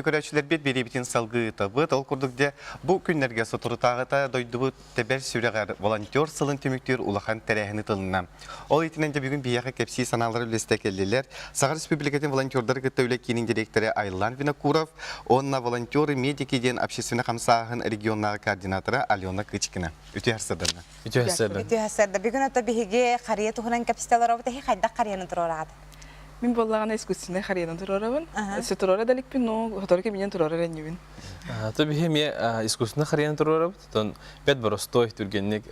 Көрөөччүлэрбит биэриибитин салгыы ыытабыт. Ол курдук дьэ, бу күннэргэ соторутааҕыта дойдубут тэбэр сүрэҕэр волонтер сылын түмүктүүр улахан тэрээһин ыытылынна. Ол итинэн дьэ бүгүн биһиэхэ кэпсии санаалары үллэстэ кэллилэр. Саха Республикатын волонтердары кытта үлэ киинин дириэктэрэ Айлан Винокуров уонна волонтеры медики диэн общественнай хамсааһын регионнааҕы координатора Алена Кычкина. Үтүө сарсыарданна. Үтүө сарсыарда. Үтүө сарсыарда. Бүгүн ото биһиги харыйа туһунан кэпсэтэ олоробут. Эһи хайдах харыйаны туруораҕыт? Мин буоллаҕына искусственнай харыйанан туруорабын. Өссө туруора да иликпин, но сотору кэминэн туруорар энньибин. То биһи эмиэ искусственнай харыйаны туруорабыт. Тон бэт боростой түргэнник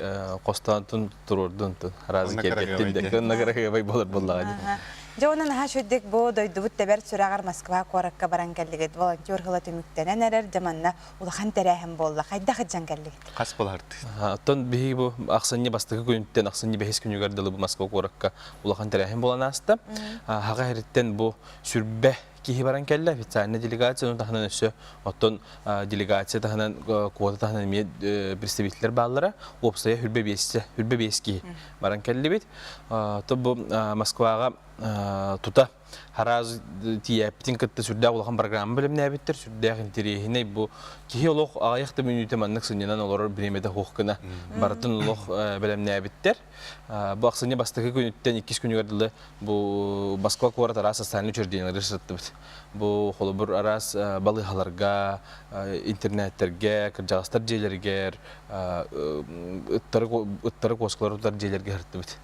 хостоон туруордун тун араас киэргэттин да көннө кырахыабай болар буоллаҕа дии. Дьэ онон наһаа үчүгдик бу дойдубут тэбэр сүрэҕэр Москва куоракка баран кэллигит. Волонтер сыла түмүктэнэн эрэр, дьэ манна улахан тэрээһин буолла. Хайдах илдьэн кэллигит? Хас буолаартыы? Оттон биһиги бу ахсынньы бастакы күнүттэн ахсынньы бэһис күнүгэр дылы бу Москва куоракка улахан тэрээһин буолан ааста. Хаҕа иһириттэн бу сүрбэ киһи баран кэллэ, официальная делегация, ону таһынан өссө оттон делегация таһынан квота таһынан эмиэ представителлэр бааллара. Уопсайа хүрбэ биэсчэ, хүрбэ биэс киһи баран кэллибит. То бу Москваҕа тута Хараас тиийээппитин кытта сүрдээх улахан программа бэлэмнээбиттэр, сүрдээх интэриэһинэй бу киһи олох аҕыйах да мүнүүтэ маннык сынньанан олорор бириэмэтэ суох гына барытын олох бэлэмнээбиттэр. Бу ахсынньы бастакы күнүттэн иккис күнүгэр дылы бу Москва куорат араас социальнай учреждениелары сырыттыбыт. Бу холобур араас балыыһаларга, интернеттэргэ, кырдьаҕастар дьиэлэригэр, ыттары ыттары куоскалары тутар дьиэлэргэ сырыттыбыт.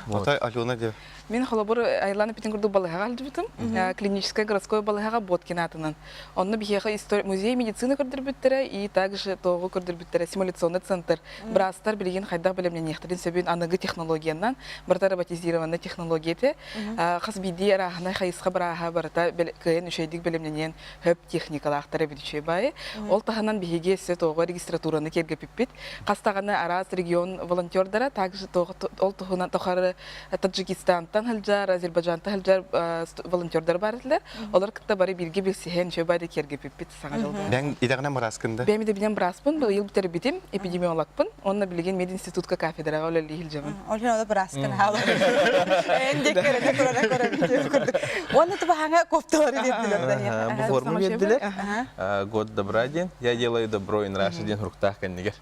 Отой Алена де Мин холобур Айлан эпитин курдук балыһаҕа сылдьыбытым. Клиническай городской балыһаҕа Боткин аатынан. Онно биһиэхэ история музей медицины көрдөрбүттэрэ и также тоҕу көрдөрбүттэрэ симуляционный центр. Быраастар билигин хайдах бэлэмнэниэхтэрин сөбүн аныгы технологиянан, барыта роботизированный технология этэ. Хас биирдии арааһынай хайысха бырааһа барыта кыайан үчүгэйдик бэлэмнэниэн хөп техникалаахтар эбит үчүгэй баайы. Ол таһынан биһиги өссө тоҕо регистратураны киэргэпиппит. Хас даҕаны араас регион волонтердара также ол туһунан тохары Таджикистантан сылдьар, Азербайджантан сылдьар волонтердар бар этилэр. Олор кытта бары бииргэ билсиһэн үчүгэй баайда киэргэпиппит саҥа дьылга. Бэҥ идэҕинэн бырааскын да? Бэйэм идэбинэн бырааспын, быйыл бүтэрбитим, эпидемиологпын. Онно билигин мединститутка кафедраҕа үлэлии сылдьабын. Ол иһин оло бырааскын хаалар. Эн диэки көрө көрө көрө курдук. Уонна тубаһаҥа кофталары биэрдилэр. Бу форма биэрдилэр. Год добра диэн. Я делаю добро и нраша диэн хуруктаах кэннигэр.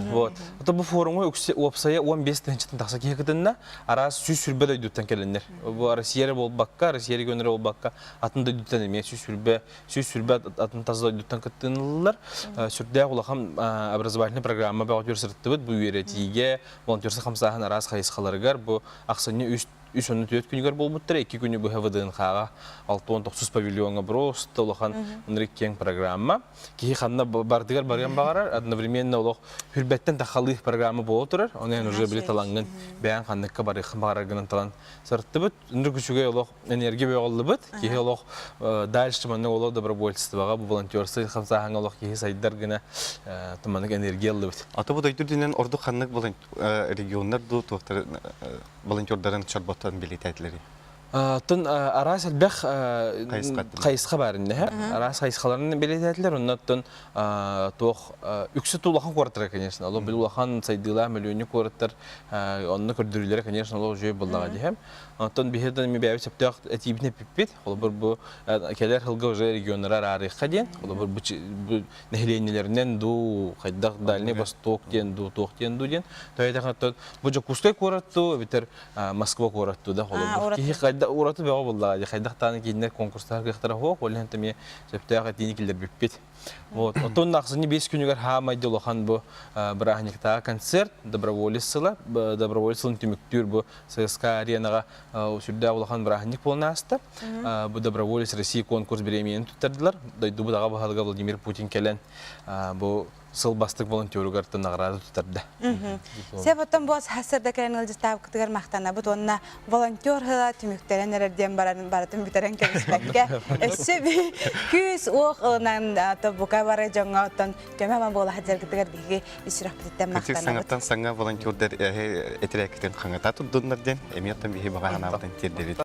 Вот. Ото бу форумҥа уопсайа 15 тыһыынчаттан тахса киһи кытынна. Араас 120 дойдуттан кэлиннэр. Бу Россия эрэ буолбакка, Россия регионнара буолбакка, атын дойдуттан эмиэ 120 120 атын тас дойдуттан кыттыыныллар. Сүрдээх улахан образовательный программа бөҕөтүгэр сырыттыбыт. Бу үөрэтиигэ, волонтерство хамсааһын араас хайысхаларыгар бу ахсынньы үс үс уонна түөрт күнүгэр буолбуттара, икки күнү быһа ВДНХ-ҕа 69 павильоҥҥа просто улахан ынырык киэҥ программа. Киһи ханна бардыгар барыан баҕарар, одновременно олох хүрбэттэн тахалыы программа буола турар. Оны эн уже били талаҥҥын бэйэҥ ханныкка барыаххын баҕараргынан талан сырыттыбыт. Ынырык үчүгэй олох энергия бөҕөллүбүт. Киһи олох дальше маннык олох добровольствоҕа, бу волонтерство хамсааһыҥҥа олох киһи сайдар гына маннык энергия ыллыбыт. Ата бу дойду үрдүнэн ордук ханнык регионнар дуу туохтар волонтердарын чорботтон билитээтилери? Тун араас элбэх хайысха бар иннэ. Араас хайысхаларын билитээтилер. Оннан туох үксү улахан куораттар, конечно. Олор бил улахан сайдыылаах мөлүйүөннүк куораттар онно көрдөрүүлэрэ, конечно, олох үчүгэй буоллаҕа диһэм. Оттон биһиги эми бэйэбит сөптөөх этиибитин эппиппит. Холобур бу кэлэр сылга уже регионнары араарыахха диэн. Холобур бу нэһилиэнньэлэринэн дуу, хайдах Дальний Восток диэн дуу, туох диэн дуу диэн. Тоҕо бу Дьокуускай куорат дуу, эбэтэр Москва куорат дуу да холобур. Киһи хайда ураты бөҕө буоллаҕа дии. Хайдах даҕаны кинилэр конкурстаһар кыахтара суох, ол иһин эмиэ сөптөөх этиини киллэрбиппит. Вот. Оттон ахсынньы биэс күнүгэр хаамай улахан бу бырааһынньыктааҕы концерт доброволец сыла, доброволец сылын түмүктүүр бу ССК аренаҕа сүрдээх улахан бырааһынньык буолан ааста. Бу доброволец России конкурс бириэмийэни туттардылар. Дойдубут аҕа баһылыга Владимир Путин кэлэн бу сыл бастык волонтеругар награда туттарда. Сеп оттон бу сарсыарда кэлэн ыалдьыттаабыккытыгар махтанабыт уонна волонтер сыла түмүктэрэн эрэр диэн баран барытын бүтэрэн кэбиспэккэ өссө күүс уох ылынан тобука бары дьоҥҥо оттон көмө буола сылдьаргытыгар биһиги ис сүрэхпититтэн махтанабыт. Саҥаттан саҥа волонтердар этирээккитин хаҥата турдуннар диэн эмиэ оттон биһи баҕа санаабытын тиэрдэбит.